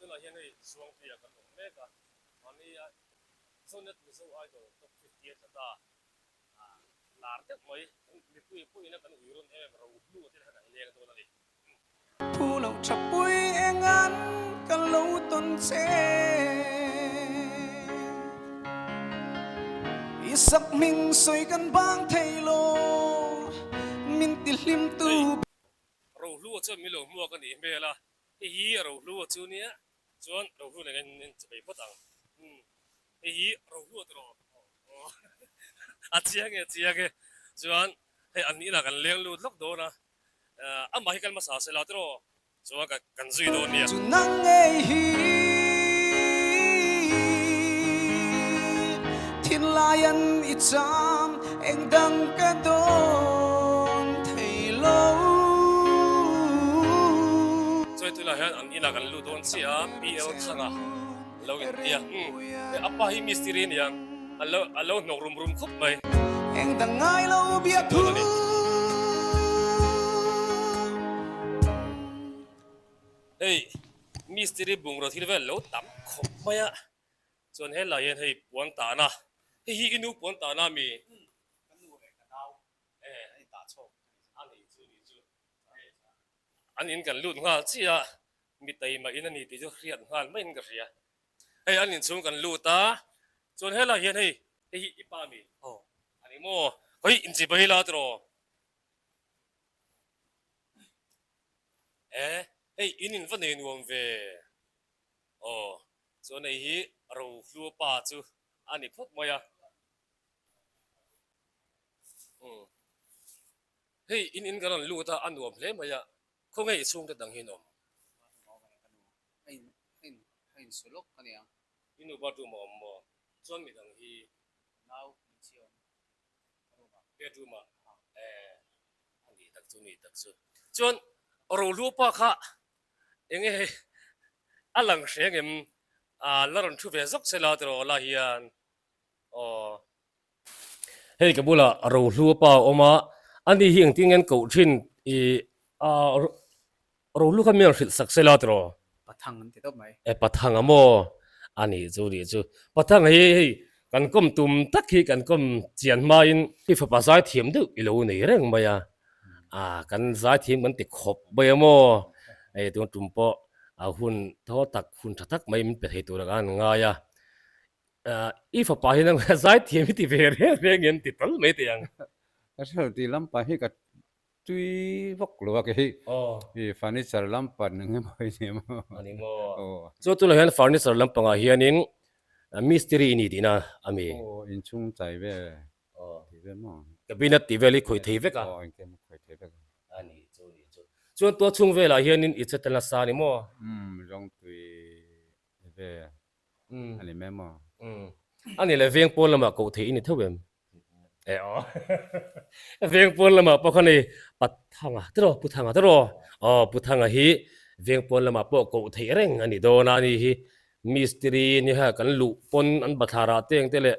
Tunah hian hei Zuangpuia kan awm mek a, mahni a Zonet Mizo Idol Top 50 a tla ta a, lar deuh mai, mipui pawhin a kan ui rawn em em rohlu te kha kan leng dawn a ni. Phu loh tha pui engan ka lo tawn che. I sak hming sawi kan bang thei lo, min ti hlim tu. Rohlu chuan min lo hmuak a nih hmel a, Hei hi Rohlua chu nia, chuan Rohlu nen hian in chawei phawt ang. Umm, hei hi Rohlua tawh aw, a chiang e, a chiang e. Chuan hei an inah kan leng lut lawk dawn a, amah hi kal hmasa se la tawh aw, chuan kan zui dawn nia. Chu nang ngei hi thinlaian i cham Engdang ka dawn thei lo. Chuai tunah hian an inah kan lut dawn chiah a, PL Thanga lo inti a, umm hei a pa hi mistiri a niang, a lo a lo hnawk rum rum khawp mai. Engdang ngai lo bia thu. Hei mistiri bungraw thil vel lo tam khawp mai a. Chuan helai hian hei puan tahna, hei hi i nu puan tahna mi? Ka nu leh ka nau an intah chhawk a ni chu ni chu. An in kan lut nghal chiah a, mi taima in a ni tih chu hriat nghal maiin ka hria. Hei an inchhung kan lut a, chuan helai hian hei, hei hi i pa mi? Aw. A ni maw? Hawi inchibai la tiraw? E, hei in in va nei nuam ve. Aw, chuan hei hi Rohlua pa chu a ni phawt mai a. Umm, hei in in kan rawn lut a, a nuam hle mai a, khawnge i chhungte dang hi an awm? A in a in a insu lawk a nia. I nu bathroom a awm maw? Chuan midang hi? Nau hmeichhia awm room ah. Bedroom ah? Eh, a ni tak chu, ni tak chu. Chuan Rohlua pa kha Enge hei a lang hreng em? A la rawn thu ve zawk se la tiraw la hian aw. Hei ka bulah Rohlu pa a awm a, ani hi engtin nge an koh thin i a Rohlu kha mi rawn hrilh sak se la tiraw? Pathang an ti tawp mai. E Pathang a maw? A nih chu nih chu. Pathang hi hei kan kawm tum tak hi kan kawm chian hmain i fapa zaithiam deuh i lo nei reng mai a. Ah kan zaithiam kan ti khawp mai a maw? Hei tun tum pawh a hun thaw tak hun tha tak mai min pe thei tur anga an ngai a. Ah i fapa hi nang zaithiam hi ti ve reng reng em ti tal mai teh ang. Ka hre ti lampang hi ka tui vak lo a kei i furniture lampang eng emaw hi ni maw? A ni maw? Chu tunah hian furniture lampangah hianin mistiri i ni tihna a mi? Aw inchhung chai vel Tih vel maw? Cabinet tih vel hi khawih thei vek a. Aw engkim khawih thei vek a. A nih chu nih chu. Chuan tua chhung velah hianin i che tel nasa a ni maw? Umm rawngtui vel a ni mai maw? Umm a nih leh veng pawn lamah koh theih i ni theuh em? E aw veng pawn lamah pawh khan hei Pathanga tiraw Pu Thanga tiraw? Aw Pu Thanga hi veng pawn lamah pawh koh theih reng a ni dawn a ni hi mistiri ni kha kan luh pawn an bathlarah te engte leh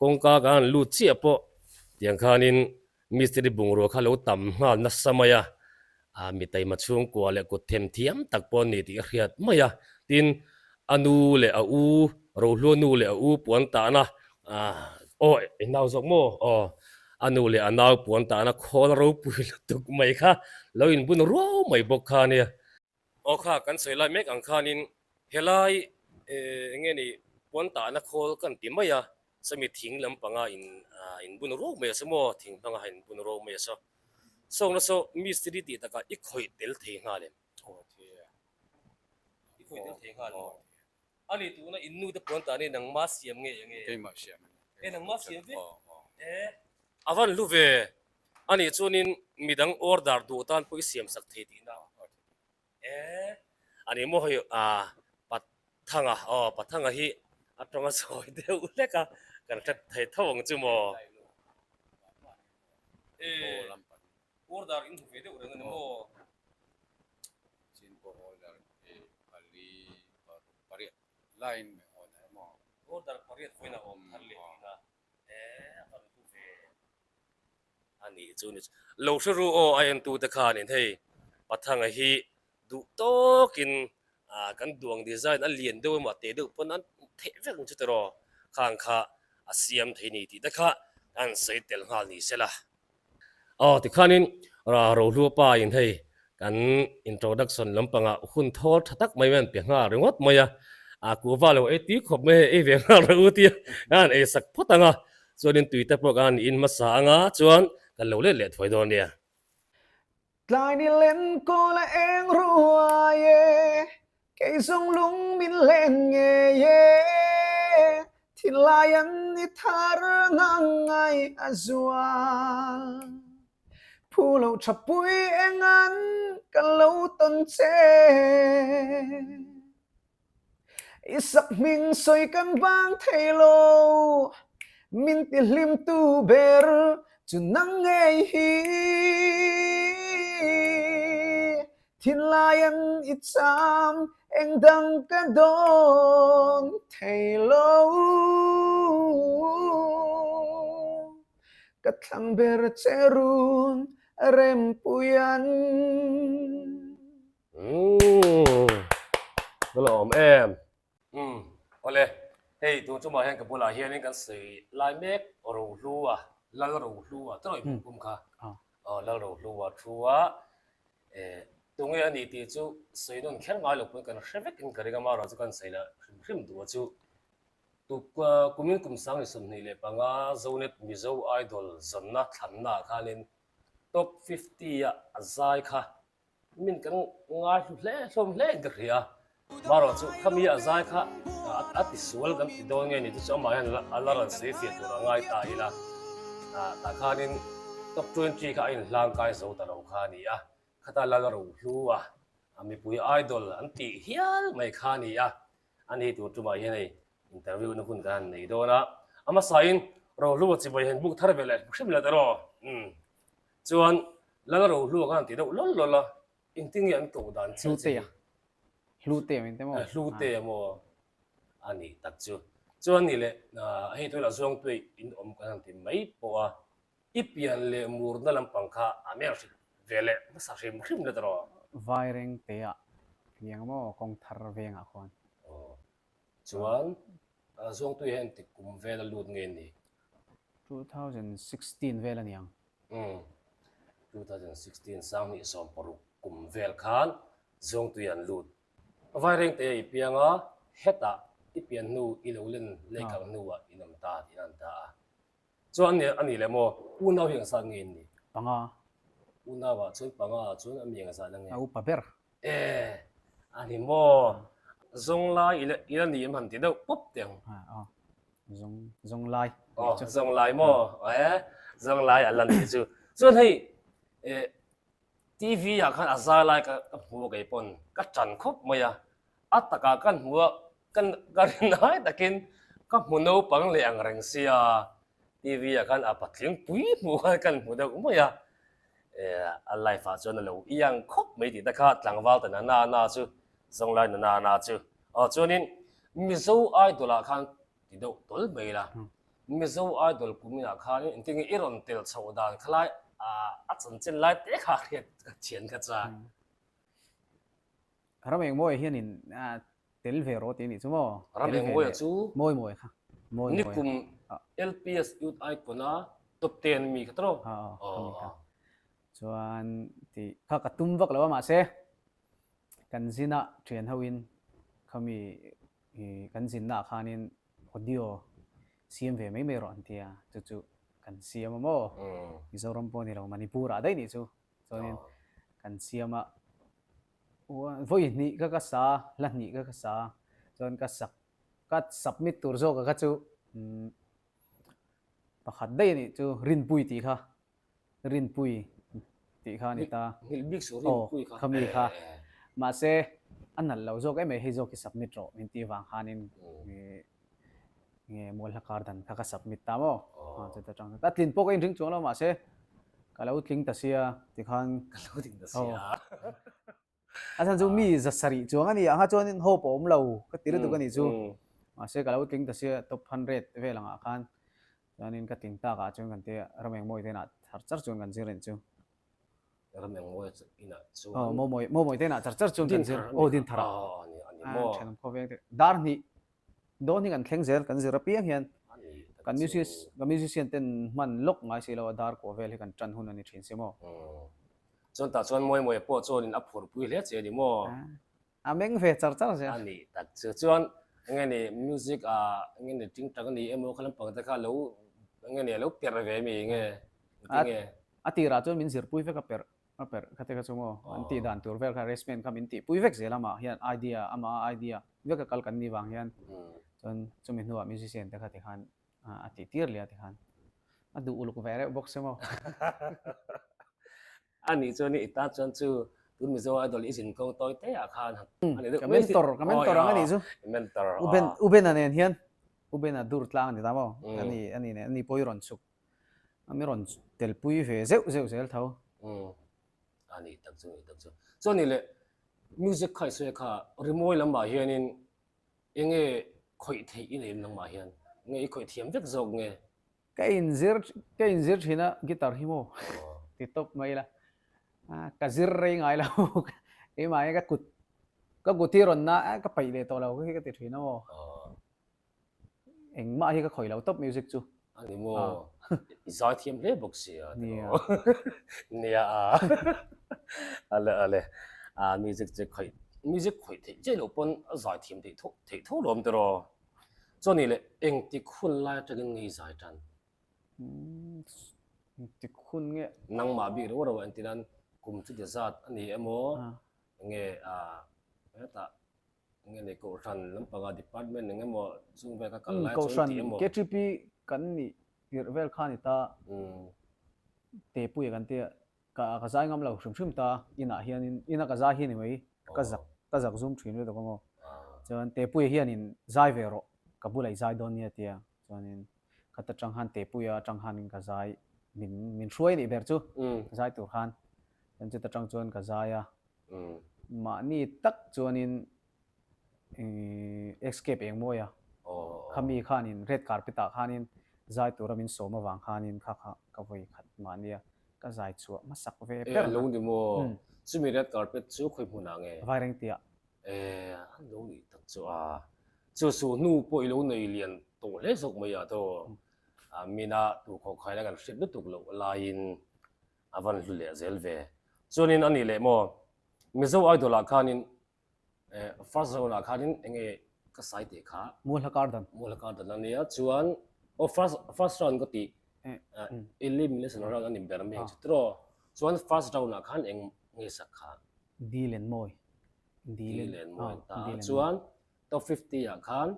Kawngka kan han lut chiah pawh tiang khanin mistiri bungrua kha lo tam nghal nasa mai a, ah mi taima chhungkua leh kut them thiam tak pawh a ni tih a hriat mai a. Tin, a nu leh a u, Rohlua nu leh a u puan tahna, ah aw i nau zawk maw? Aw, a nu leh a nau puan tahna khawl ropui lutuk mai kha lo inbun ruau mai bawk kha a nia. Aw kha kan sawi lai mek ang khanin helai eng nge ni puan tahna khawl kan ti mai a, sawmi thing lampanga in in bun ruau mai a saw maw, thing hmanga in bun ruau mai a saw. Sawngna saw mistiri tih takah i khawih tel thei nghal em? Aw thei e. I khawih tel thei nghal em? A ni tuna in nu te puan tah ni nangma siam nge eng nge? Keimah siam a ni. E nangma siam vek? Aw aw. E a van hlu ve. A nih chuanin midang order duh tan pawh i siam sak thei tihna. E a ni maw hei a Pathanga aw Pathanga hi a tawnga sawi deuh hlek a kan hre thei tho ang chu maw. E order in hmu ve deuh reng a ni maw? Chin pawh order hi pali paruk pariat line mai order maw? Order pariat pawhin a awm thar leh tihna e a van hmu ve. A nih chu ni chu. Lo hre ru aw a entute khanin hei Pathanga hi duh tawkin Ah kan duang design a lian deuh emaw a te deuh pawn an theh vek ang chu tiraw khang kha a siam thei ni tih te kha an sawi tel nghal ni sela. Aw tikhanin Rohlua pa in hei kan introduction lampangah hun thawl tha tak mai an pe nghal ringawt mai a, a kuhva lo ei tui khawp mai hei ei ve nghal rawh u tia an ei sak phawt ang a, chuanin tui te pawh kan in hmasa ang a chuan kan lo let leh thuai dawn nia. Tlai ni len kawl a eng ruai e, kei zawng lung min len ngei e, Thinlai an ni thar ngang ngai a zual. Phu lo tha pui eng an ka lo tawn che. I sak hming sawi kan vang thei lo, min ti hlim tu ber chu nang ngei hi. Thinlai an i cham eng dang ka dawn thei lo. Ka thlang ber che run rempui an. Umm ka la awm em. Umm awle hei tun chumah hian ka bulah hianin kan sawi lai mek Rohlua Lal Rohlua te rawih pum pum kha aw Lal Rohlua thu a eh tunge a ni tih chu sawi nawn kher ngai lo pawn kan hre vekin ka ring a marawh chu kan sawi lah hrim hrim duh a chu kumin kum 2025 Zonet Mizo Idol zawnna thlanna ah khanin top 50 a a zai kha Min kan ngai hlu hle hlawm hle in ka hria. Marawh chu khami a zai kha a ti sual kan ti dawn nge ni chu chu amah hian a la rawn sawi fiah tur a ngai ta ila. Tah khanin top 20 kha a inhlang kai zo ta lo kha a ni a. Khata lal ro hlu a, mipui idol an tih hial mai kha a ni a. A ni tur tumah hian hei interview na hun kan han nei dawn a. A hmasain Rohlu a chibai hian buk thar ve leh hrim leh ta rawh. Umm. Chuan Lal Rohlua khan ti deuh lawl lawl a, engtin nge an koh dan chiah che hi? Hlute a min te maw? Hlute a maw? A nih tak chu. Chuan ni leh hei tunah Zuangtui in awm kan han ti mai pawh a, i pian leh murna lampang kha a mel hrilh ve leh hmasa hrim hrim let rawh. Vairengte ah piang maw kawng thar vengah khuan. Aw. Chuan Zuangtui hian tik kum vel a lut nge ni? 2016 vel a niang. Umm. 2016 26 kum vel khan Zuangtui an lut. Vairengte i piang a, hetah i pian hnu i lo len leikang hnuah in awm ta tih an ta a. Chuan a ni leh maw? Unau hi engzat nge in nih? Panga. Unau ah chuan panga ah chuan a mi engzat na nge? A upa ber. E, a ni maw? Zawnglai i la i la ni em han ti deuh pawp teh ang. Ha aw. Zawng zawnglai. Aw, zawnglai maw? E, zawnglai a la nih chu. Chuan hei e TV ah khan a zai lai ka ka hmu a kei pawn ka ṭan khawp mai a. A takah kan hmu a, kan ka rin ai takin ka hmu naupang leh ang reng sia TV ah khan a patling pui hmuh khan kan hmu deuh mai a, eh a life ah chuan a lo iang khawp mai tih te kha tlangval ta na na na chu zawnglai na na na chu aw chuanin Mizo Idol ah khan ti deuh tawl mai la, Mizo Idol kuminah khanin engtin nge i rawn tel chhoh dan khalai a chanchin lai te kha hriat ka thian kha chuan. Ram Engmawia hianin tel ve rawh tih a nih chu maw? Ram Engmawia chu Mawi mawi kha. Mawi mawi. Nikum LPS Youth Icon a top 10 mi kha tawh. Aw kha. Chuan ti kha ka tum vak lo a mahse kan zina thian ho in khami kan zinna ah khanin audio siam ve mai mai rawh an tia chu chu kan siam a maw? Mizoram pawh ni lo Manipur ah daih nih chu. Chuanin kan siam a Vawi hnih ka ka sa, hla hnih ka ka sa, chuan ka sak, ka submit tur zawk a kha chu pakhat daih a nih chu Rinpui tih kha, Rinpui tih kha a ni ta. Nghilh bik suh Rinpui kha. Aw, khami kha. Mahse, a nalh lo zawk em em hei zawk hi submit rawh min tih vang khanin Nge mualhla kar dan kha ka submit ta maw? Aw chuta tang chuan ka tlin pawh ka inring chuang lo mahse ka lo tling ta sia tikhan Ka lo tling ta sia. A chhan chu mi za sarih chuang a ni ang kha chuanin hope a awm lo ka ti lutuk a nih chu. Mahse ka lo tling ta sia top 100 vel angah khan chuanin ka tling takah chuan kan tia Ramengmawi te inah thar char chuan kan zir a nih chu. Ram engmawi inah chuan. Aw Mawmawi Mawmawi te inah char char chuan kan zir. Aw Dinthar ah. Aw ani ani maw. Thenawm khawveng te dar hnih dawn hi kan thleng zel kan zir apiang hian kan music kan musician ten hman lawk ngai si lo a dar kuah vel hi kan tan hun a ni thin si maw. Chuan tah chuan Mawimawia pawh chuanin a phurpui hle che a ni maw. A meng ve char char zel. A nih tak chu. Chuan enge ni music ah enge ni ting tak a ni emaw kha lampang te kha lo enge ni a lo perh ve mi nge engtin nge? A tirah chuan min zirpui vek a perh a perh kha te kha chu maw an tih dan tur vel kha arrangement kha min tihpui vek zel amah hian idea amah idea vek a kal kan nih vang hian chuan chumi hnuah musician te kha tikhan a tih tir leh a tikhan a duh uluk ve reuh bawk se maw. A nih chuan i tan chuan chu tun Mizo Idol i zin kawng tawi te ah khan a ni deuh Ka mentor ka mentor ang a nih chu. I mentor U Ben U Bena nen hian U Bena dur tlang a ni ta maw a ni a ni nen a ni pawh i rawn chhuk a mi rawn telpui ve zeuh zeuh zel tho. A nih tak chu a nih tak chu. Chuan nih leh music kha i sawi kha rimawi lamah hianin Enge khawih theih i nei nangmah hian? Nge i khawih thiam vek zawk nge? Ka inzir ka inzir thin a guitar hi maw ti tawp mai ila ka zir rei ngai lo keimah hi ka kut ka kut hi rawn na a ka paih leh tawh lo hi ka ti thin a maw engmah hi ka khawih lo tawp music chu. A ni maw? I zai thiam hle bawk sia. Nia. Nia a. Ale ale. A music che khawih music khawih theih chiah loh pawn a zai thiam theih tho theih tho lawm tiraw. Chuan nih leh engtik hun lai atangin nge i zai tan? Engtik hun nge? Nangmah bik reuh reuh entir nan kum chuti zat a ni emaw nge a hetah Nge ni Kohhran lampanga department eng emaw chung vel kha kal lai chuan tih emaw. Kohhran KTP kan nih tirh vel kha ni ta Tepuia kan tia ka ka zai ngam lo hrim hrim ta inah hianin ina ka zai hi ni mai ka zak ka zak zum thin lutuk emaw chuan Tepuia hianin zai ve rawh ka bulah i zai dawn nia tia chuanin khata tang khan Tepuia atang khanin ka zai min min hruai nih ber chu zai tur khan chuan chuta tang chuan ka zai a. Mahni tak chuanin escape eng mawi a, khami khanin red carpet ah khanin zai tura min sawm avang khanin kha kha ka vawi khat mahnia ka zai chhuah hmasak ve ber na. E lo ni maw? Chumi red carpet chu khawi hmunah nge? Vairengtiah. E a lo nih tak chu a, chu su hnu pawh i lo nei lian tawh hle zawk mai a tawh mina turkhawh khaina kan hriat lutuk loh laiin A van hlu leh zel ve. Chuanin a nih leh maw, Mizo Idol ah khanin eh first round ah khanin enge ka sai tih kha. Mualha kar dan. Mualha kar dan a nia chuan aw first first round ka tih elimination round a ni ber mai ang chu tiraw. Chuan first round ah khan eng nge sak kha? Dil and Mawi. Dil and Mawi ta. Chuan top 50 ah khan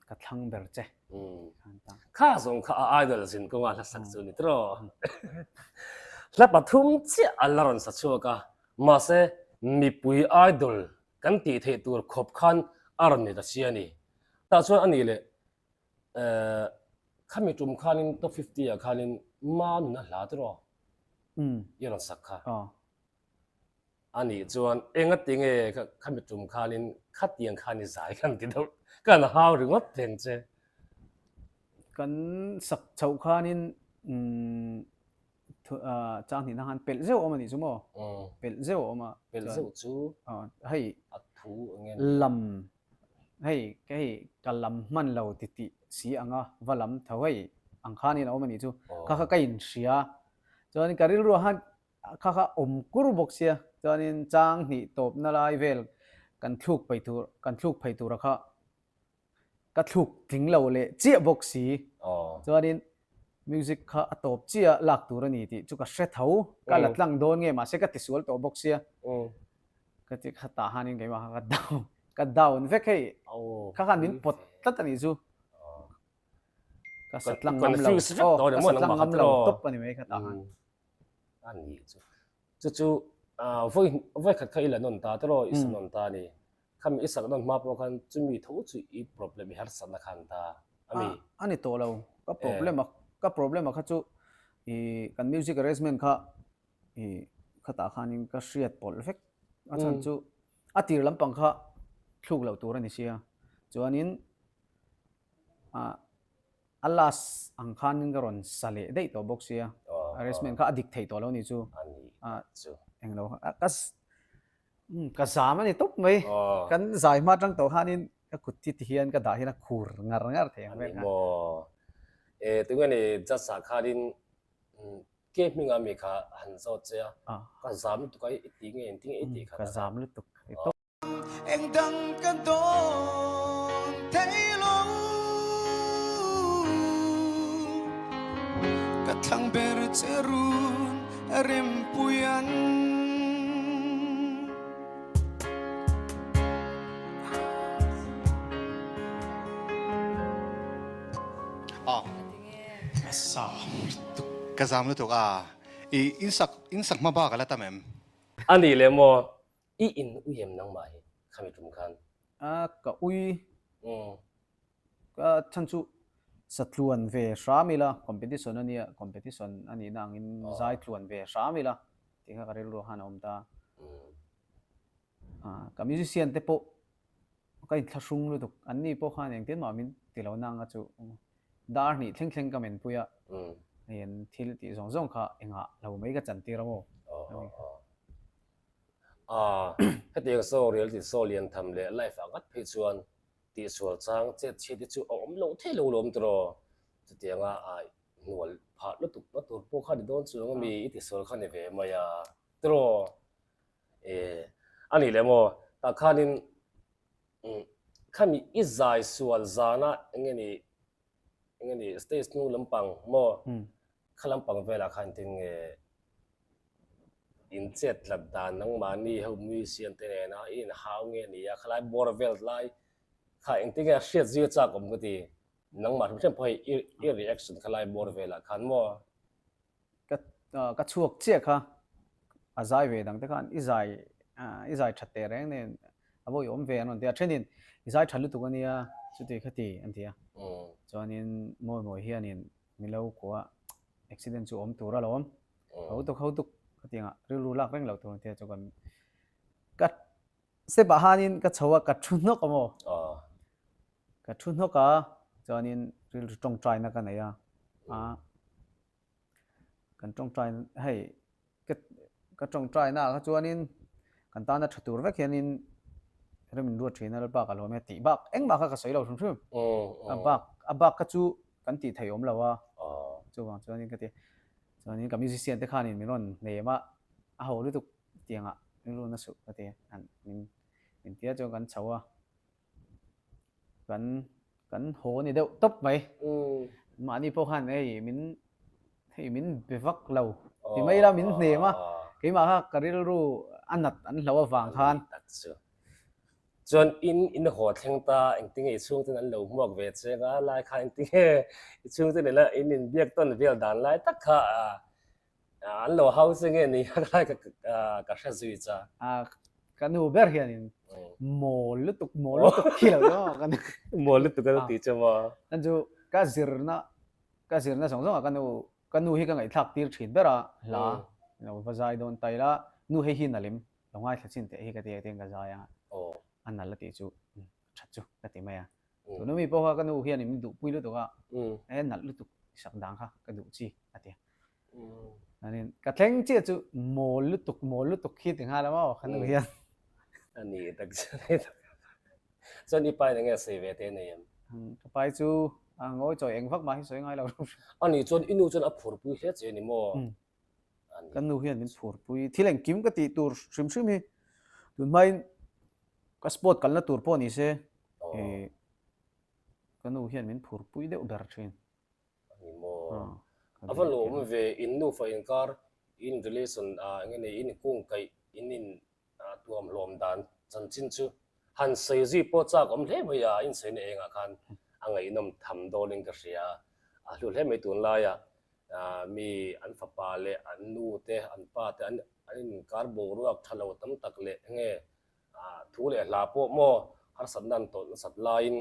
Ka thlang ber che. Kha zawng kha a idol zin kawnga hla sak chu ni tiraw. Hla pathum chiah a la rawn sa chhuak a, mahse mipui idol kan tih theih tur khawp khan a rawn ni ta si a ni. Tah chuan a nih leh khami tum khanin top 50 ah khanin Ma nuna hla tiraw i rawn sak kha. A nih chuan engati nge khami tum khanin khatiang khan i zai kan ti deuh kan hau ringawt theng che. Kan sak chhoh khanin chang hnihna khan pelh zeuh a awm a nih chu maw? Pelh zeuh a awm a. Pelh zeuh chu hei a thu eng nge? Lam hei hei ka lam hman lo ti tih si anga va lam tho hei ang khanin a awm a nih chu. Kha kha ka inhria chuan ka rilruah khan Kha kha awm kur bawk sia, chuanin chang hnih tawpna lai vel kan thluk phei tur kan thluk phei tura kha ka thluk tling lo leh chiah bawk si. Chuanin music kha a tawp chiah lak tur a ni tih chu ka hre tho, ka la tlang dawn nge mahse ka tisual tawh bawk sia. Ka ti kha tah hanin keimah kha ka down ka down vek hei, kha khan min pawt tlat a nih chu. Ka satlang ngam lo, aw ka satlang ngam lo tawp a ni mai kha tah khan. A nih chu. Chu chu vawi vawi khat kha i la nawn ta tiraw i sa nawn ta a ni. Khami i sak nawn hma pawh khan chumi tho chu i problem i harsatna khan ta a mi. A ni tawh lo. Ka problem a ka problem a kha chu i kan music arrangement kha i khatah khanin ka hriat pawlh vek. A chhan chu a tir lampang kha thluk loh tur a ni sia. Chuanin a last ang khanin ka rawn sa leh daih tawh bawk sia, arrangement kha a dik theih tawh lo ni chu. A nih. Chu. Englo ka ka zam a ni tawp mai. Kan zai hma atang tawh khanin ka kut hi ti hian ka dah hian a khur ngar ngar thei ang vel kha. Ani maw. E tunge ni judge ah khanin ke hming a mi kha han zawt che a. Ka zam lutuk a i ti nge engtin nge i tih kha. Ka zam lutuk i tawp. Eng dang ka dawn thei lo Ka thlang ber che run rempui an. Ka zam lutuk. Ka zam lutuk a. I insak insak hma bak a la tam em? A nih leh maw? I in ui em nangmah hi khami tum khan? A ka ui. Ka chhan chu satluan ve hram ila competition a nia competition a nihna angin zai tluan ve hram ila tih kha ka rilru khan a awm ta. Ka musician te pawh ka inthlahrung lutuk anni pawh khan engtin mah min ti lo nang a chu dar hnih thleng thleng ka menpui a hei an thil tih zawng zawng kha engah lo mai ka chantir a maw. A, hetiang saw reality show lian tham leh live ah ngat phei chuan tihsual chang chet chhiat hi chu a awm lo thei lo lawm tiraw? Chutianga a hnual phah lutuk na tur pawh kha ni dawn chuang ami i tisual kha ni ve mai a tiraw? E, a nih leh maw tah khanin khami i zai sual zana enge ni enge ni stage hnung lampang maw kha lampang velah khan engtin nge In chet tlat dan nangmahni ho musician te nena i inhau nge ni a, khalai bawr vel lai kha engtin nge a hriat zui a chak awm ka ti, nangmah hrim hrim pawh hei i reaction khalai bawr velah khan maw? Ka ka chhuak chiah kha a zai ve dang te khan i zai i zai that teh reng nen a vawi awm ve an rawn ti a, thenin i zai tha lutuk a nia chuti khati an ti a, chuanin mawi mawi hianin milo kua accident chu awm tur alawm ho tuk ho tuk khatiangah rilru lak reng lo tur ang tia chu kan ka step ah hanin ka chho a ka thu hnawk a maw ka thu hnawk a chuanin rilru tawngtai na ka nei a a kan tawngtai hei ka ka tawngtai na kha chuanin kan tana tha tur vek hianin rem in ruat thin a lalpa ka lawm e tih bak engmah kha ka sawi lo hrim hrim a bak a bak kha chu kan tih theih awm lo a chuvang chuanin ka ti chuanin ka musician te khanin min rawn hnem a a ho lutuk tiangah rilru na suh ka ti an min min tia chuan kan chho a kan kan haw ni deuh tawp mai mahni pawh khan hei min hei min be vak lo ti mai ila min hnem a keimah kha ka rilru a nat an hlo avang khan Chuan in in haw thleng ta engtinge i chhungten an lo hmuak ve che nga lai kha engtinge i chhungte nena in inbiak tawn vel dan lai tak kha an lo hau che nge ni a lai ka hre zui cha. Ka nu ber hianin mawl lutuk mawl lutuk khi lo maw ka nu. Mawl lutuk a lo ti che maw. Chan chu ka zirna ka zirna zawng zawngah ka nu ka nu hi ka ngaihthlak tir thin ber a hla lo va zai dawn ta ila nu hei hi nalem Lo ngaithla chin teh hi ka ti a tiin ka zai a, a nal a tih chu that chu ka ti mai a. Tuna mi pawh kha ka nu hian min duhpui lutuk a, e nalh lutuk i sak dan kha ka duh chi a ti a. Chuanin ka thleng chiah chu mawl lutuk mawl lutuk khi ti nghal a maw ka nu hian. A ni tak chu a ni tak. Chuan i pain enge sawi ve te nei em? Ka pai chu a ngawi chawi eng vak mah hi sawi ngai lo. A nih chuan i nu chuan a phurpui hle che a ni maw? Kan nu hian min phurpui thil engkim ka tih tur hrim hrim hi tun hmain ka sport kalna tur pawh ni se ka nu hian min phurpui deuh ber thin. Ani maw? A va lawm ve in nufa inkar in relation enge nei in kungkaih in in tuam hlawm dan chanchin chu han sawi zui pawh chak awm hle mai a, insawi na engah khan a ngaihnawm tham dawlin ka hria. A hlu hle mai tunlaiah mi an fapa leh an nu te an pa te an inkar boruak tha lo tam tak leh enge thu leh hla pawh maw harsatna an tawlh nasat laiin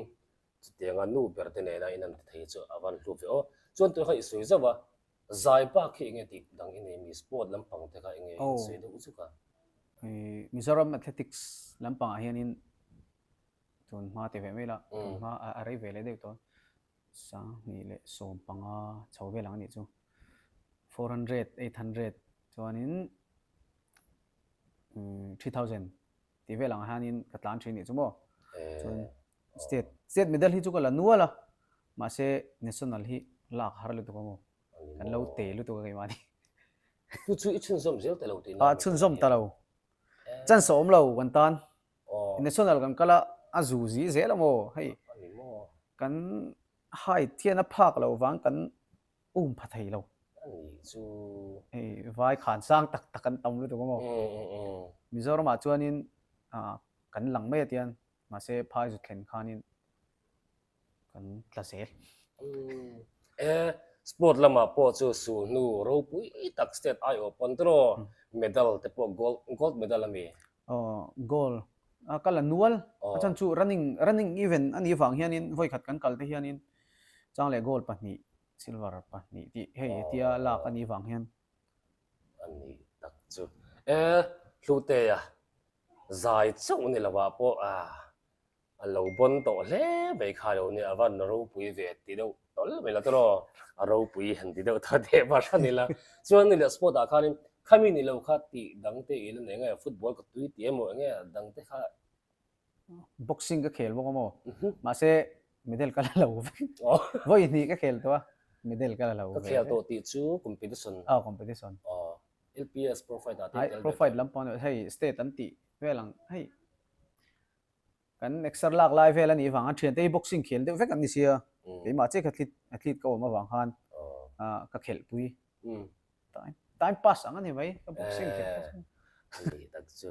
chutianga nu ber te nena in an ti thei chu a van hlu ve aw. Chuan tunah khan i sawi zauh a, Zai bak hi enge tih dang i nei mi sport lampang te kha enge in sawi deuh zuk a? Mizoram athletics lampangah hianin tun hma ti ve mai la, tun hma a rei ve leh deuh tawh 2015 chho vel ang a nih chu 400, 800 chuanin. 3000 tih vel ang hianin ka tlan thin nih chu maw. Chuan state state medal hi chu ka la nual a, mahse national hi lak har lutuk a maw. Kan lo te lutuk a keimah ni. Chu chu i chhunzawm zel ta lo tihna? Ah chhunzawm ta lo. Chance a awm lo kan tan. National kan kal a, a zu zi zel a maw hei. Kan height hian a phak lo vang kan um pha thei lo. Ani chu. Hei vai khan sang tak tak an tam lutuk a maw. Mizoramah chuanin kan lang mai a tian mahse phai zu thlen khanin kan tla zel. E sport lamah pawh chu sulhnu ropui tak state aiawh pawn tawh medal te pawh gold gold medal a mi. Aw gold a ka la nual a chan chu running running event a nih vang hianin vawikhat kan kal te hianin chang leh gold pahnih silver pahnih tih hei hetia lak a nih vang hian. A nih tak chu e Hlutea zai chauh ni lovah pawh a A lo bawn tawh hle mai kha lo nia, a van ropui ve ti deuh tawl mai la tawh a ropui han ti deuh tawh teh var hran ila. Chuan ni leh sport ah khanin khami ni lo kha tih dang te i la nei nge football ka tui ti emaw enge dang te kha. Boxing ka khel bawk a maw? Mahse medal ka la lo vek. Vawi hnih ka khel tawh a, medal ka la lo ve. Ka khel tawh tih chu competition. Aw competition. Aw LPS pro fight ah te tel ve. Pro fight lampang hei state an tih vel ang hei. Kan exer lak lai vel a nih vang a thiante hi boxing khel deuh vek an ni sia. Keimah chiah kha athlete athlete ka awm avang khan ka khelhpui. Time time pass ang a ni mai ka boxing khelh kha chu. A ni tak chu.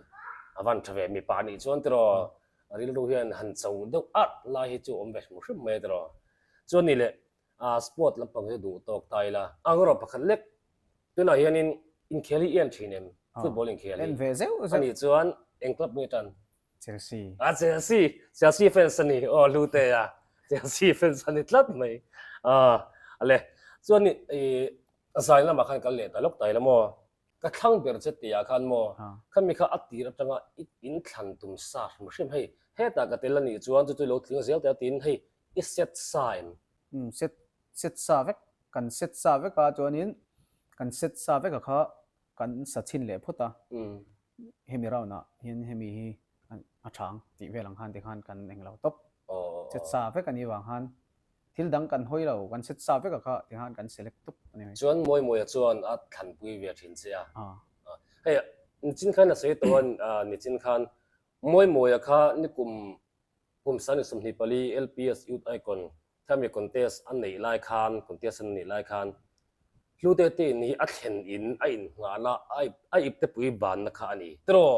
A van tha ve mipa nih chuan tiraw rilru hian han cho deuh at lai hi chu awm ve hrim hrim mai a tiraw. Chuan ni leh sport lampang hi duh tawk ta ila ang erawh pakhat lek Tunah hianin inkhel hi i en thin em? Football inkhel hi. En ve zeuh zeuh. Ani chuan eng club nge tan? Chelsea. A Chelsea, Chelsea fans a ni. Aw Hlute a Chelsea fans a ni tlat mai. Ah ale chuan i zai lamah khan kal leh ta lawk ta ila maw? Ka thlang ber che tihah khan maw? Khami kha a tir atanga i inthlan tum sa hrim hrim hei hetah ka tel a nih chuan chu chu i lo tling zel teh a tiin hei i set sa em? Umm set set sa vek kan set sa vek a chuanin kan set sa vek a kha kan sa chhin leh phawt a hemi round ah hian hemi hi a tha ang tih vel ang khan tikhan kan englo tawp set sa vek a nih vang khan thil dang kan hawi lo kan set sa vek a kha tikhan kan select tawp a ni mai. Chuan Mawimawia chuan a thlanpui ve thin che a hei nichin khan a sawi tawh a nichin khan Mawimawia kha nikum Kum 24 LPS Youth Icon khami contest a neih lai khan, contest an neih lai khan Hlute te in hi a thlen in a innghahna a iptepui banna kha a ni tiraw?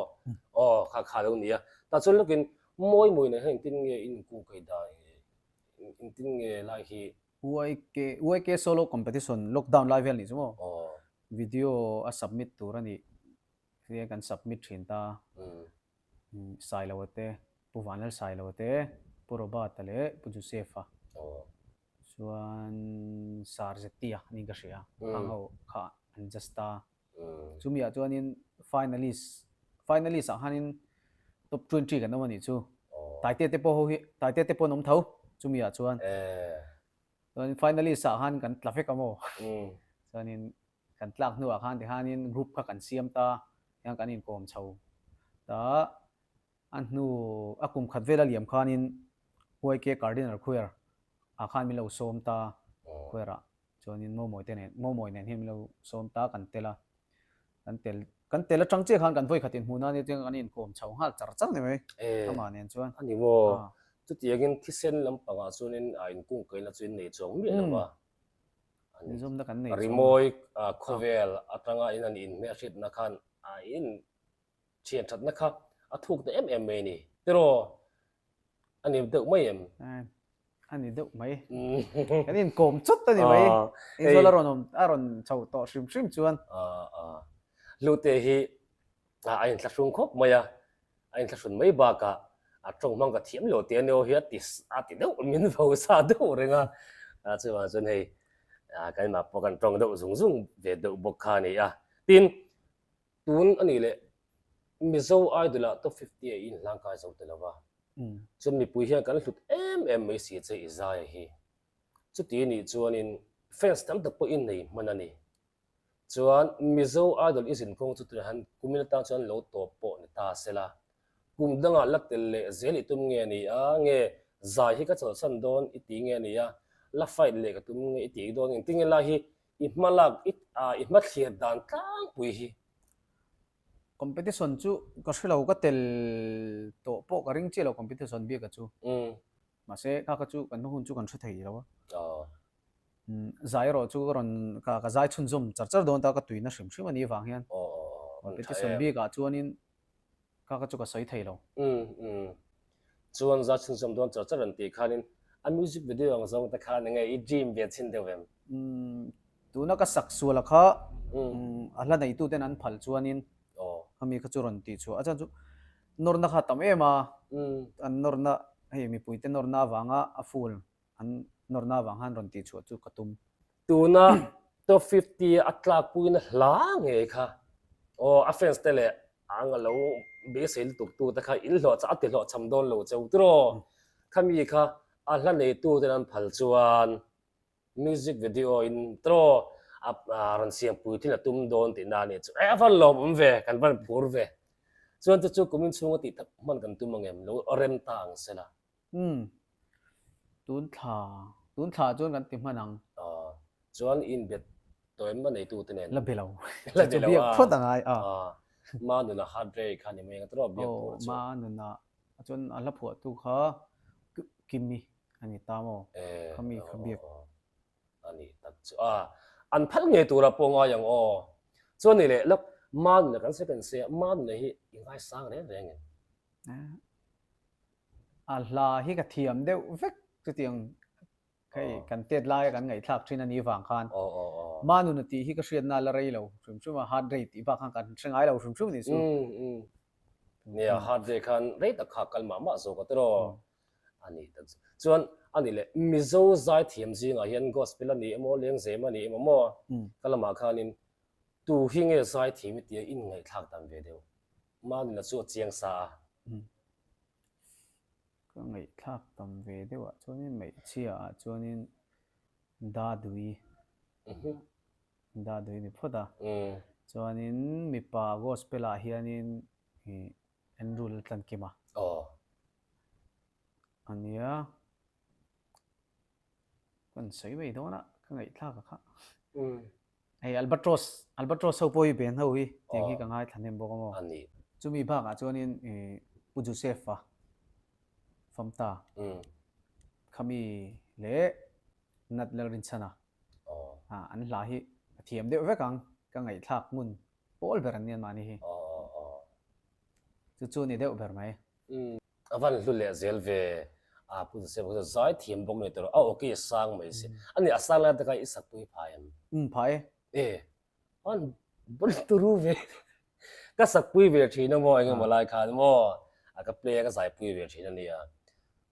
Aw kha kha lo ni a. Tah chuan lawkin mawi mawi nei hian engtin nge in inkung kai dan engtin nge lai hi? UIK UIK solo competition lockdown lai vel nih chu maw? Video a submit tur a nih tia kan submit thin ta. Sailoa te, Pu Vanlal Sailoa te, Pu Robert-a leh Pu Joseph-a chuan Sir Zetia niin ka hria, khang ho kha an just ta. Chumi ah chuanin finalist, finalist ah khanin top 20 kan awm a nih chu. Taite te pawh ho hi, Taite te pawh an awm tho chumi ah chuan. Chuan finalist ah khan kan tla vek a maw? Chuanin Kan tlak hnuah khan tikhanin group kha kan siam ta, tiang kan inkawm chho ta. A hnu a kum khat vel a liam khanin YK Cardinal Choir ah khan min lo sawm ta, choir ah chuanin Momawi te nen, Momawi nen hian min lo sawm ta kan tel a. Kan tel kan tel atang chiah khan kan vawi khat inhmuh nan nia kan inkawm chho nghal char char ni mai amah nen chuan. A ni maw? Chutiangin thisen lampangah chuanin a inkungkaihna chu in nei chuang miah lo va. Inzawmna kan nei chuang. Rimawi khawvel atanga in an inhmelhriatna khan a in thian thatna kha a thuk ta em em mai a ni. Tiraw a ni deuh mai em? A ni deuh mai. Kan inkawm chawt a ni mai. Inzawl a rawn awm a rawn chho tawh hrim hrim chuan. Hlute hi a inthlahrung khawp mai a, a inthlahrun mai bakah a tawng hmang ka thiam lo tih a nia hi a ti a ti deuh min vo sa deuh reng a, chuvang chuan hei keimah pawh kan tawng deuh zung zung ve deuh bawk kha a ni a. Tin, tun a nih leh Mizo Idol ah top 50 a inhlang kai zo ta lo va, chuan mipui hian kan hlut em em mai si che i zai hi. Chuti nih chuanin fans tam tak pawh i nei hman a ni. Chuan Mizo Idol i zin kawng chu tunah hian kumin atang chuan lo tawp pawh ni ta sela. Kum dangah la tel leh zel i tum nge ni a, nge zai hi ka chawlhsan dawn i ti nge ni a, la fight leh ka tum nge i ti dawn engtin nge lai hi i hma lak i i hma thlir dan tlangpui hi. Competition chu ka hre lo ka tel tawh pawh ka ring chiah lo competition bik a chu. Mahse kha kha chu kan hma hun chu kan hre thei lo a. Zai erawh chu ka rawn ka ka zai chhunzawm char char dawn ta ka tuina hrim hrim a nih avang hian competition bikah chuanin Kha kha chu ka sawi thei lo. Umm umm. Chuan za chhunzawm dawn char char an tih khanin a music video ang zawng te khan enge i dream ve chhin deuh em? Umm tuna ka sak suala kha a hla neitu ten an phal chuanin khami kha chu rawn tih chhuah a chuan chu nawrna kha a tam em a, an nawrna hei mipuite nawrna avanga a full an nawrna avang khan rawn tih chhuah chu ka tum. Tuna top 50 a tlakpuina hla ngei kha aw a fans te leh ang a lo beisei lutuk tu te kha in hlawh a ti hlawh cham dawn lo cheu tiraw khami kha a hla neitu ten an phal chuan music video in tiraw a rawn siam pui thin a tum dawn tihna a nih chu e a van lawm awm ve kan van phur ve chuan chu chu kumin chhunga tih tak hman kan tum ang em lo rem ta ang sela. Umm. Tun thla, tun thla chuan kan ti hman ang. Aw. Chuan i inbet tawh em a neitu te nen? La be lo. La be lo a. Biak phawt a ngai a. Aw. Ma nuna heart rate kha ni mai ang tawh biak tur chu. Aw, ma nuna chuan a hla phuahtu kha Kimi a ni ta maw? Khami kha biak. A nih tak chu a. An phal ngei tura pawh ngai ang aw. Chuan ni leh lawk, ma nuna kan second se a, ma nuna hi i ngaisang reng reng em? A hla hi ka thiam deuh vek chutiang hei kan tet laia kan ngaihthlak thin a nih vang khan Manuna tih hi ka hriatna a la rei lo hrim hrim a, heart rate tih bak khan kan hre ngai lo hrim hrim a nih chu. Nia, heart rate khan rei tak kha kal mah mah zawk a tiraw a nih tak chu. Chuan a nih leh Mizo zaithiam zingah hian gospel a ni emaw lengzem a ni emaw maw ka lamah khanin tu hi nge zaithiam i tia inngaihthlak dan ve deuh. Manuna chu a chiang sa a. Ka ngaihthlak tam ve deuh ah chuanin hmeichhia ah chuanin Dadui Dadui ni phawt a. Chuanin mipa gospel ah hianin ih Andrew Laltlankima a nia. Kan sawi mai dawn a ka ngaihthlak a kha. Hei Albatros, Albatros ho pawh hi ben ho hi tiang hi ka ngaithla hnem bawk a maw? A ni. Chumi bakah chuanin Pu Joseph-a Famta khami leh Nat Lalrinchhana an hla hi a thiam deuh vek ang, ka ngaihthlak ngun pawl ber an ni anmahni hi. Chu chu a ni deuh ber mai. A van hlu leh zel ve a Pu Joseph kha chu zai thiam bawk ni tawh a aw ki a sang mai si. A ni a sang lai te kha i sakpui pha em? Um pha e. E an bon turu ve ka sakpui ve thin a maw eng emaw lai khan maw a ka play a ka zaipui ve thin a nia.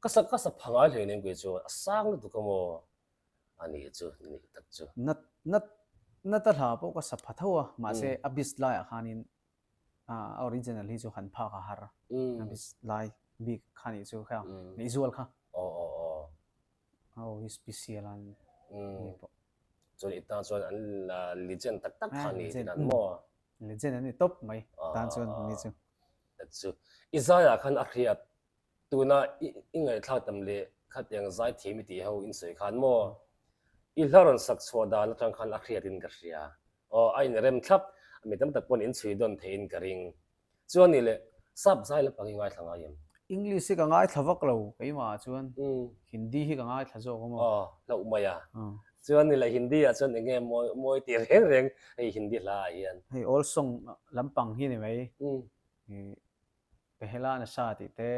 Ka sak ka sak pha ngai hle nen kei chuan a sang lutuk a maw a nih chu nih tak chu. Nat nat nat a hla pawh ka sa pha tho a mahse a beast laiah khanin a original hi chu han phak a har a bis lai bik kha nih chu kha neih zual kha aw hi special an ni pawh chuan i tan chuan an legend tak tak kha ni tin an maw legend an ni top mai tan chuan ni chu chu i zaiah khan a hriat Tuna i ngaihthlak tam leh khatiang zaithiam i tih ho in sawi khan maw? I hla rawn sak chhuah dan atang khan a hriat in ka hria. Aw, a inrem thlap, mi tam tak pawn in chhui dawn theihin ka ring. Chuan nih leh, sap zai lampang i ngaithla ngai em? English hi ka ngaithla vak lo keimah ah chuan Hindi hi ka ngaithla zawk a maw? Aw, hlauh mai a. Chuan nih leh Hindi ah chuan eng nge mawi mawi tih reng reng hei Hindi hla ah hian. Hei old song lampang hi ni mai. Pehela nasa tih te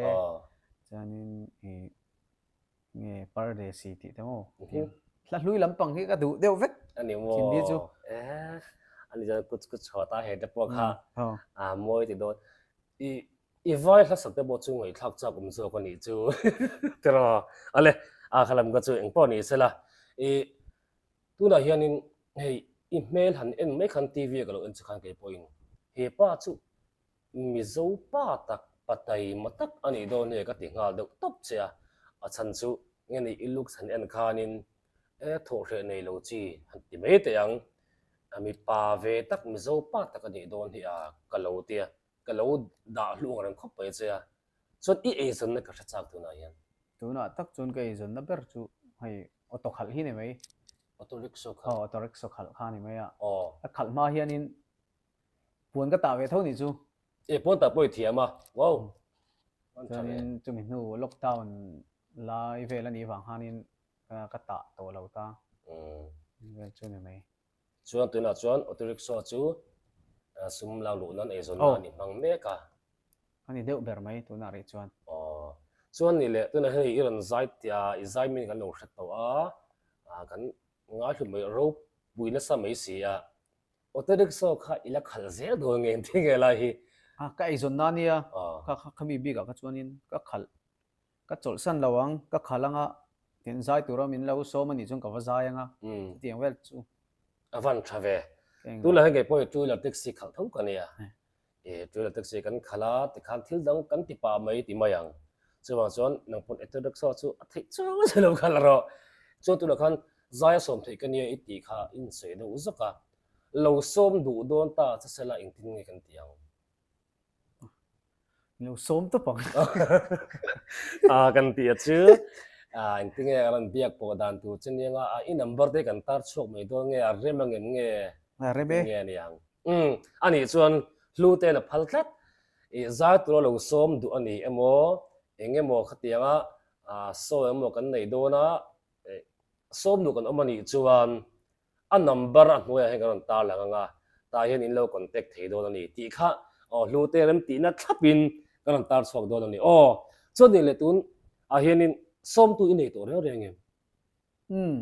chuanin ih nge Pardesi tih te maw hla hlui lampang hi ka duh deuh vek ani maw Hindi chu eh ani chuan kuch kuch haw ta he te pawh kha a mawi ti dawn i i vai hla sak te pawh chu ngaihthlak chak awm zawk anih chu tiraw ale a kha lam ka chu engpawh ni sela i tunah hianin hei i hmel han en mai khan TV a ka lo en chu khan kei pawhin he pa chu Mizo pa tak, pa taima tak a nih dawn hi ka ti nghal deuh tawp che a, a chhan chu nge ni i looks han en khanin e thawhhreh nei lo chi han ti mai teh ang. Mipa ve tak Mizo pa tak a nih dawn hi a ka lo tia ka lo dah hlu ang reng khawp mai che a. Chuan i eizawnna ka hre chak tunah hian. Tunah tak chuan ka eizawnna ber chu hei auto khalh hi ni mai. Auto rickshaw khalh. Aw auto rickshaw khalh kha ni mai a. Aw. A khalh hma hianin puan ka tah ve tho nih chu. E puan tah pawh i thiam a. Wow. Chuanin chumi hnu lockdown lai vel a nih vang khanin ka tah tawh lo ta. Vel chu ni mai. Chuan tunah chuan auto rickshaw chu sum lak luh nan eizawn nan i hmang mek a. A ni deuh ber mai tunah rih chuan. Aw. Chuan ni leh tunah hian i rawn zai i zai min kan lo hre tawh a, kan ngaihlu mai ropui nasa mai si a. Auto rickshaw kha i la khalh zel dawn nge engtin nge lai hi? A, ka eizawn na nia, kha khami bikah kha chuanin ka khalh Ka chawlhsan lo ang, ka khal anga tin zai tura min lo sawm a nih chuan ka va zai anga, chutiang vel chu. A van tha ve. Tunah hian kei pawh hi two wheeler taxi khalh tho ka nia. E two wheeler taxi kan khalh a, tikhan thil dang kan ti pah mai ti mai ang. Chuvang chuan nang pawn auto rickshaw chu a theih chuang che lo khalh rawh. Chuan tunah khan zai a sawm theih ka nia i tih kha i insawi deuh zawk a. Lo sawm duh dawn ta che sela engtin nge kan ti ang? Lo sawm tawp ang. A kan tih a chu a engtinge a rawn biak pawh dan tur chu nia nga a i number te kan tar chhuak mai dawn nge a rem angem nge A rem e. nge a ni ang. Umm a nih chuan hlu ten a phal tlat i zai tura lo sawm duh a ni emaw eng emaw khatianga a sawi emaw kan nei dawn a sawm duh kan awm a nih chuan A number a hnuaiah hian kan rawn tar lang ang a, tah hian in lo contact thei dawn a ni tih kha aw hlute rem tihna thlapin kan rawn tar chhuak dawn a ni. Aw, chuan nih leh tun ah hianin sawmtu i nei tawh reng reng em? Umm.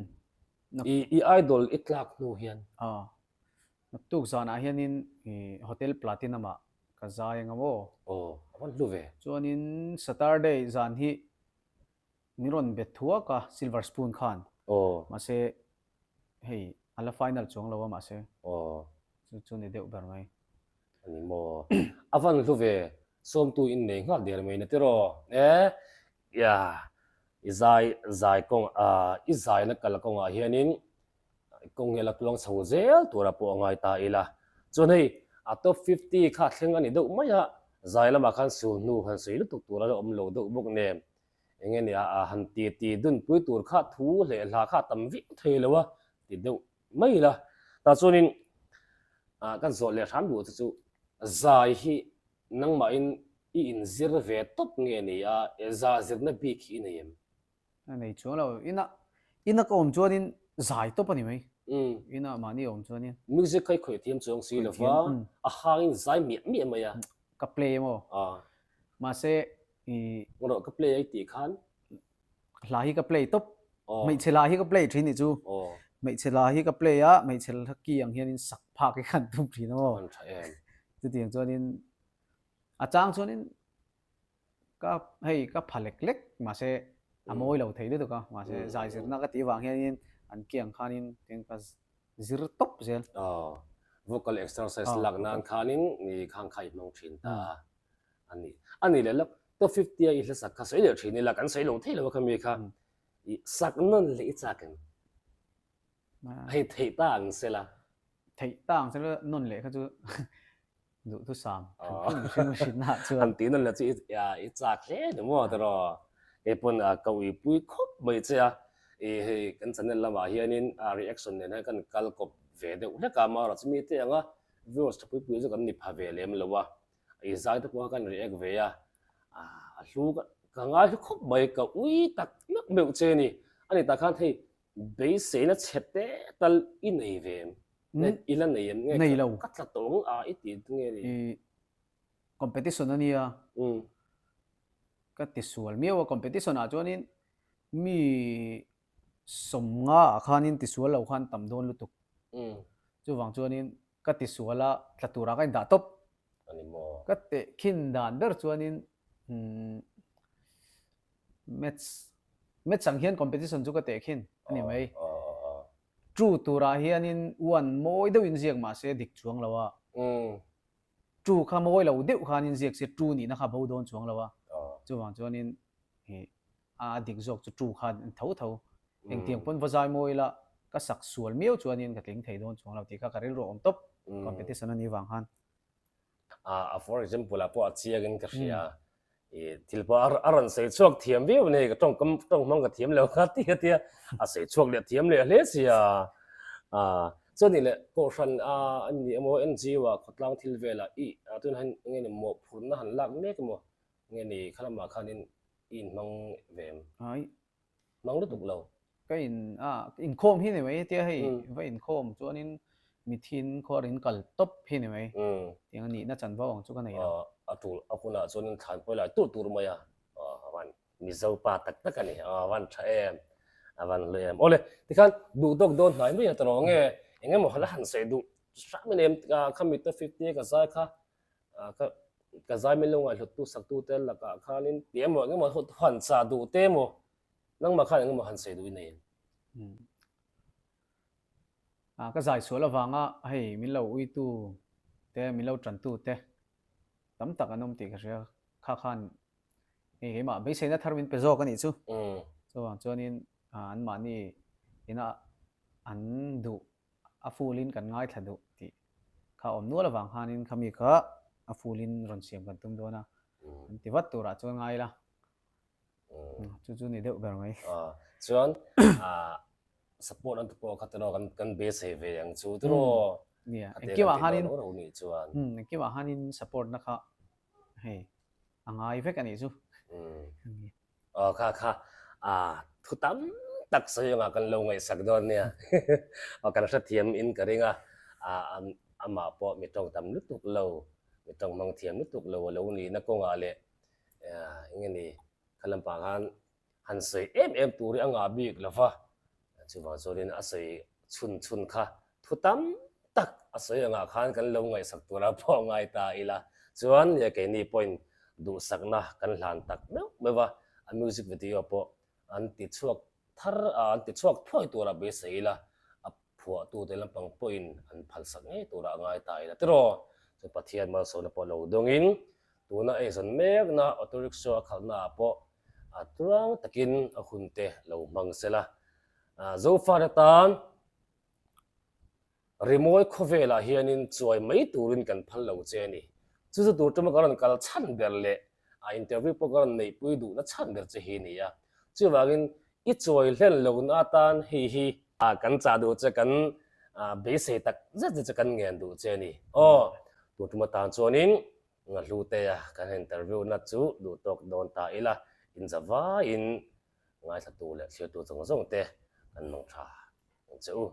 I i idol i tlak hnu hian. Aw, naktuk zanah hianin i Hotel Platinum ah ka zai ang aw. Aw, a van hlu ve. Chuanin Saturday zan hi Min rawn bet thuak a silver spoon khan. Aw. Mahse hei a la final chuang lo a mahse. Aw. Chu chu ni deuh ber mai. A ni maw. A van hlu ve sawmtu in nei nghal der mai na tiraw. E ya i zai zai kawng a i zaina kal kawngah hianin kawng hi a la tluang chho zel tura pawh a ngai ta ila. Chuan hei a top 50 kha thleng a ni deuh mai a, zai lamah khan sul hnu han sawi lutuk tur a la awm lo deuh bawk nen. Enge nia a han ti ti dunpui tur kha thu leh hla kha a tam viau thei lo a ti deuh mai ila. Tah chuanin ah kan zawh leh hram duh te chu zai hi nangmahin i inzir ve tawp nge ni a, za zirna bik hi i nei em? A nei chuang lo, ina ina ka awm chuanin zai tawp a ni mai. Ina mahni a awm chuanin. Music kha i khawih thiam chuang si lo va, a hangin zai miah miah mai a. Ka play emaw? Mahse i Rawh ka play ai tih khan hla hi ka play top. Hmeichhe hla hi ka play thin nih chu. Hmeichhe hla hi ka play a, hmeichhe hla ki ang hianin sak phak hi kan tum thin a maw. An tha em. Chutiang chuanin a chang chuanin ka hei ka pha lek lek mahse a mawi lo thei lutuk a, mahse zai zirna ka tih vang hianin an ki ang khanin tiang ka zir tawp zel. Vocal exercise lak nan khanin ni khang kha i hmang thin ta a. A ni. A ni leh lawk, top 50 a i hla sak kha sawi leh thin ila, kan sawi lo thei lo a khami kha. I sak nawn leh i chak em? Hei theih ta ang sela. Theih ta ang sela nawn leh kha chu duhthusam hrim hrim hrim hrinna chuan. Han tih nawn leh chu i chak hle ni maw tiraw? Kei pawn ka uipui khawp mai che a, i hei kan channel lamah hianin reaction nen hian kan kal kawp ve deuh hlek a, amaherawhchu mi te anga viewers tha pui pui chu kan ni pha ve lem lo a. I zai te pawh kha kan react ve a, a hlu ka ngai hlu khawp mai, ka ui tak meuh meuh che ni. A ni tah khan hei beiseina chhe te tal i nei ve em? I la nei em? Nei lo. Ka tla tawng a i ti nge ni? I competition a nia. Ka ti sual miau a, competition ah chuanin mi 50 ah khanin tisual lo khan tam dawn lutuk. Chuvang chuanin ka tisual a tla turah ka indah tawp. A ni maw? Ka tehkhin dan ber chuanin maths maths ang hian competition chu ka tehkhin a ni mai. True turah hianin one mawi deuhin ziak mahse dik chuang lo a. True kha mawi lo deuh khanin ziak se true nihna kha bo dawn chuang lo a. Chuvang chuanin a dik zawk chu true kha an tho tho. Engtiang pawn va zai mawi ila. ka sak sual miau chuanin ka tling thei dawn chuang lo tih kha ka rilru a awm tawp competition a nih vang khan. A for example ah pawh a chiang in ka hria. I thil pawh a rawn sawi chhuak thiam viau a ni, ka tawngkam tawng hmang ka thiam lo kha tia tia a sawi chhuak leh thiam leh hle sia. Chuan nih leh Kohhran a ni emaw NGO ah khawtlang thil velah i tunah hian enge ni mawhphurhna han lak mek emaw nge ni khalamah khanin i inhmang ve em? Hmang lutuk lo. Ka in a inkhawm hi ni mai hetia hei va inkhawm chuanin mithin khuar in kal tawp hi ni mai. Tiang a nihna chanvo ang chu ka nei lo. A tul a hunah chuanin thlan pawi lai tur tur mai a. A van Mizo pa tak tak a ni. A van tha em. A van hlu em. Awle tikhan duh dawk dawn hnai mai a ta rawh nge engemaw la han sawi duh hram em khami te 50 ka zai kha ka ka zai min lo ngaihhluttu saktu te lakah khanin ti emaw engemaw han chah duh te emaw nangmah khan engemaw han sawi duh i nei em? Ka zai sual avanga hei min lo uitu te min lo tantu te tam tak an awm tih ka hria kha khan hei keimah beiseina thar min pe zawk a nih chu. Chuvang chuanin anmahni ina an duh a full in kan ngaithla duh tih kha awm nual avang khanin khami kha a full in rawn siam kan tum dawn a, an ti vat turah chuan ngai ila chu chu ni deuh ber mai. Chuan support an ti pawh kha tiraw kan kan beisei ve ang chu tiraw. Nia, engkimah khanin engkimah khanin support na kha hei a ngai vek a nih chu. Aw kha kha ah thu tam tak sawi anga kan lo ngaihsak dawn nia aw kan hrethiam in ka ring a ah amah pawh mi tawng tam lutuk lo mi tawng hmang thiam lutuk lo a lo nihna kawngah leh eng nge ni kha lampang khan han sawi em em tur hi a ngah bik lo va, chuvang chuanin a sawi chhun chhun kha thu tam tak a sawi angah khan kan lo ngaihsak tura pawh ngai ta ila chuan nia keini pawhin duhsakna kan hlan tak meuh meuh a, a music video pawh an ti chhuak thar a, an ti chhuak thuai tura beisei ila a phuahtute lampang pawhin an phalsak ngei tura a ngai ta ila tiraw chu Pathian malsawmna pawh lo dawngin tuna eizawn mekna auto rickshaw a khalhna ah pawh a tuang takin a hunte lo hmang sela. Zofate tan rimawi khawvelah hianin chuai mai turin kan phal lo che a ni. Chu chu tur tuma ka rawn kal chhan ber leh a interview pawh ka rawn neihpui duhna chhan ber che hi a ni a. Chuvangin i chuai hlen lohna atan hei hi kan chah duh che, kan beisei tak zet zet che kan ngen duh che a ni. Aw, tur tuma tan chuanin Ngahlutea kan interview na chu duh tawk dawn ta ila, inza vaiin ngaithlatu leh thliartu zawng zawng te kan mawng tha ang che u.